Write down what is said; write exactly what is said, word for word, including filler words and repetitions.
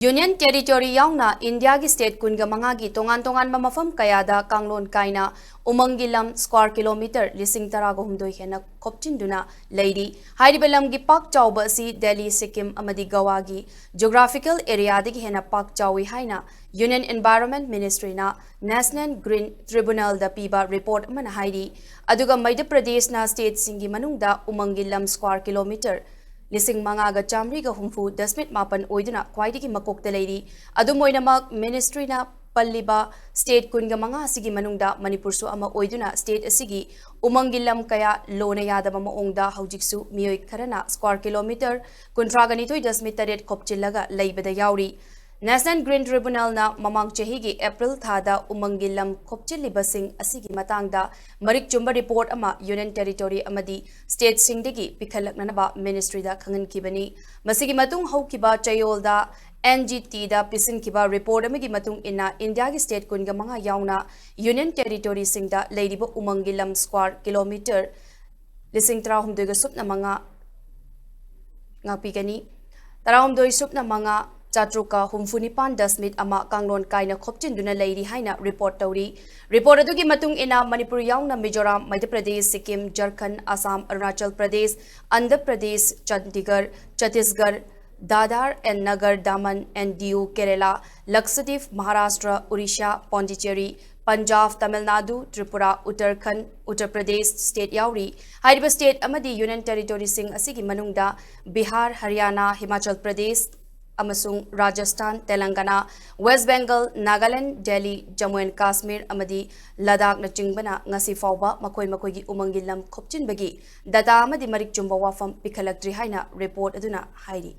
Union Territory ꯌꯥꯎꯅ ꯏꯟꯗꯤꯌꯥꯒꯤ state ꯀꯨꯟꯒ ꯃꯉꯥꯒꯤ ꯇꯣꯉꯥꯟ ꯇꯣꯉꯥꯟꯕ ꯃꯐꯝ ꯀꯌꯥꯗ ꯀꯥꯡꯂꯣꯟ ꯀꯥꯏꯅ ꯎꯃꯪꯒꯤ ꯂꯝ square kilometre ꯂꯤꯁꯤꯡ ꯇꯔꯥꯒ ꯍꯨꯝꯗꯣꯏ ꯍꯦꯟꯅ ꯈꯣꯞꯆꯤꯟꯗꯨꯅ ꯂꯩꯔꯤ꯫ ꯍꯥꯏꯔꯤꯕ ꯂꯝꯒꯤ ꯄꯥꯛ ꯆꯥꯎꯕ ꯑꯁꯤ ꯗꯦꯜꯂꯤ, ꯁꯤꯛꯀꯤꯝ ꯑꯃꯗꯤ ꯒꯋꯥꯒꯤ geographical areaꯗꯒꯤ ꯍꯦꯟꯅ ꯄꯥꯛ ꯆꯥꯎꯏ ꯍꯥꯏꯅ Union Environment Ministryꯅ National Green Tribunalꯗ ꯄꯤꯕ report ꯑꯃꯅ ꯍꯥꯏꯔꯤ꯫ ꯑꯗꯨꯒ ꯃꯙ꯭ꯌ ꯄ꯭ꯔꯗꯦꯁꯅ stateꯁꯤꯡꯒꯤ ꯃꯅꯨꯡꯗ ꯎꯃꯪꯒꯤ ꯂꯝ square kilometre ꯂꯤꯁꯤꯡ ꯃꯉꯥꯒ ꯆꯥꯃꯔꯤꯒ ꯍꯨꯝꯐꯨ ꯗꯁꯃꯤꯠ ꯃꯥꯄꯟ ꯑꯣꯏꯗꯨꯅ ꯈ꯭ꯋꯥꯏꯗꯒꯤ ꯃꯀꯣꯛꯇ ꯂꯩꯔꯤ꯫ ꯑꯗꯨꯝ ꯑꯣꯏꯅꯃꯛ, ministryꯅ ꯄꯜꯂꯤꯕ state ꯀꯨꯟꯒ ꯃꯉꯥ ꯑꯁꯤꯒꯤ ꯃꯅꯨꯡꯗ ꯃꯅꯤꯄꯨꯔꯁꯨ ꯑꯃ ꯑꯣꯏꯗꯨꯅ state ꯑꯁꯤꯒꯤ ꯎꯃꯪꯒꯤ ꯂꯝ ꯀꯌꯥ ꯂꯣꯅ ꯌꯥꯗꯕ ꯃꯑꯣꯡꯗ ꯍꯧꯖꯤꯛꯁꯨ ꯃꯤꯑꯣꯏ ꯈꯔꯅ square kilometre ꯀꯨꯟꯊ꯭ꯔꯥꯒ ꯅꯤꯊꯣꯏ ꯗꯁꯃꯤꯠ ꯇꯔꯦꯠ ꯈꯣꯞꯆꯤꯜꯂꯒ ꯂꯩꯕꯗ ꯌꯥꯎꯔꯤ꯫ National Green Tribunalꯅ ꯃꯃꯥꯡ ꯆꯍꯤꯒꯤ April ꯊꯥꯗ ꯎꯃꯪꯒꯤ ꯂꯝ ꯈꯣꯞꯆꯤꯜꯂꯤꯕꯁꯤꯡ ꯑꯁꯤꯒꯤ ꯃꯇꯥꯡꯗ ꯃꯔꯤꯛ ꯆꯨꯝꯕ report ꯑꯃ Union Territory ꯑꯃꯗꯤ stateꯁꯤꯡꯗꯒꯤ ꯄꯤꯈꯠꯂꯛꯅꯅꯕ ministryꯗ ꯈꯪꯍꯟꯈꯤꯕꯅꯤ꯫ ꯃꯁꯤꯒꯤ ꯃꯇꯨꯡ ꯍꯧꯈꯤꯕ ꯆꯌꯣꯜꯗ NGTꯗ ꯄꯤꯁꯤꯟꯈꯤꯕ report ꯑꯃꯒꯤ ꯃꯇꯨꯡ ꯏꯟꯅ, ꯏꯟꯗꯤꯌꯥꯒꯤ state ꯀꯨꯟꯒ ꯃꯉꯥ ꯌꯥꯎꯅ Union Territoryꯁꯤꯡꯗ ꯂꯩꯔꯤꯕ ꯎꯃꯪꯒꯤ ꯂꯝ square kilometre ꯂꯤꯁꯤꯡ ꯇꯔꯥꯍꯨꯝꯗꯣꯏꯒ ꯁꯨꯞꯅ ꯃꯉꯥ ꯉꯥꯛꯄꯤꯒꯅꯤ꯫ ꯇꯔꯥꯍꯨꯝꯗꯣꯏ ꯁꯨꯞꯅ ꯃꯉꯥ, ꯆꯥꯇ꯭ꯔꯨꯛꯀ ꯍꯨꯝꯐꯨ ꯅꯤꯄꯥꯟ ꯗꯁꯃꯤꯠ ꯑꯃ ꯀꯥꯡꯂꯣꯟ ꯀꯥꯏꯅ ꯈꯣꯞꯆꯤꯟꯗꯨꯅ ꯂꯩꯔꯤ ꯍꯥꯏꯅ report ꯇꯧꯔꯤ꯫ Report ꯑꯗꯨꯒꯤ ꯃꯇꯨꯡ ꯏꯟꯅ, ꯃꯅꯤꯄꯨꯔ ꯌꯥꯎꯅ Mizoram, Madhya Pradesh, Sikkim, Jharkhand, Assam, Arunachal Pradesh, Andhra Pradesh, Chandigarh, Chhattisgarh, Dadra and Nagar Daman and Diu, Kerala, Lakshadweep, Maharashtra, Orissa, Pondicherry, Punjab, Tamil Nadu, Tripura, Uttarakhand, Uttar Pradesh state ꯌꯥꯎꯔꯤ꯫ ꯍꯥꯏꯔꯤꯕ state ꯑꯃꯗꯤ Union Territoryꯁꯤꯡ ꯑꯁꯤꯒꯤ ꯃꯅꯨꯡꯗ ꯕꯤꯍꯥꯔ, ꯍꯔꯤꯌꯥꯅꯥ, ꯍꯤꯃꯥꯆꯜ ꯄ꯭ꯔꯗꯦꯁ ꯑꯃꯁꯨꯡ ꯔꯥꯖꯁꯊꯥꯟ, ꯇꯦꯂꯪꯒꯅꯥ, ꯋꯦꯁ ꯕꯦꯡꯒꯜ, ꯅꯥꯒꯥꯂꯦꯟꯗ, ꯗꯦꯜꯂꯤ, ꯖꯝꯃꯨ ꯑꯦꯟ ꯀꯥꯁꯃꯤꯔ ꯑꯃꯗꯤ ꯂꯗꯥꯈꯅꯆꯤꯡꯕꯅ ꯉꯁꯤ ꯐꯥꯎꯕ ꯃꯈꯣꯏ ꯃꯈꯣꯏꯒꯤ ꯎꯃꯪꯒꯤ ꯂꯝ ꯈꯣꯞꯆꯤꯟꯕꯒꯤ data ꯑꯃꯗꯤ ꯃꯔꯤꯛ ꯆꯨꯝꯕ ꯋꯥꯐꯝ ꯄꯤꯈꯠꯂꯛꯇ꯭ꯔꯤ ꯍꯥꯏꯅ report ꯑꯗꯨꯅ ꯍꯥꯏꯔꯤ꯫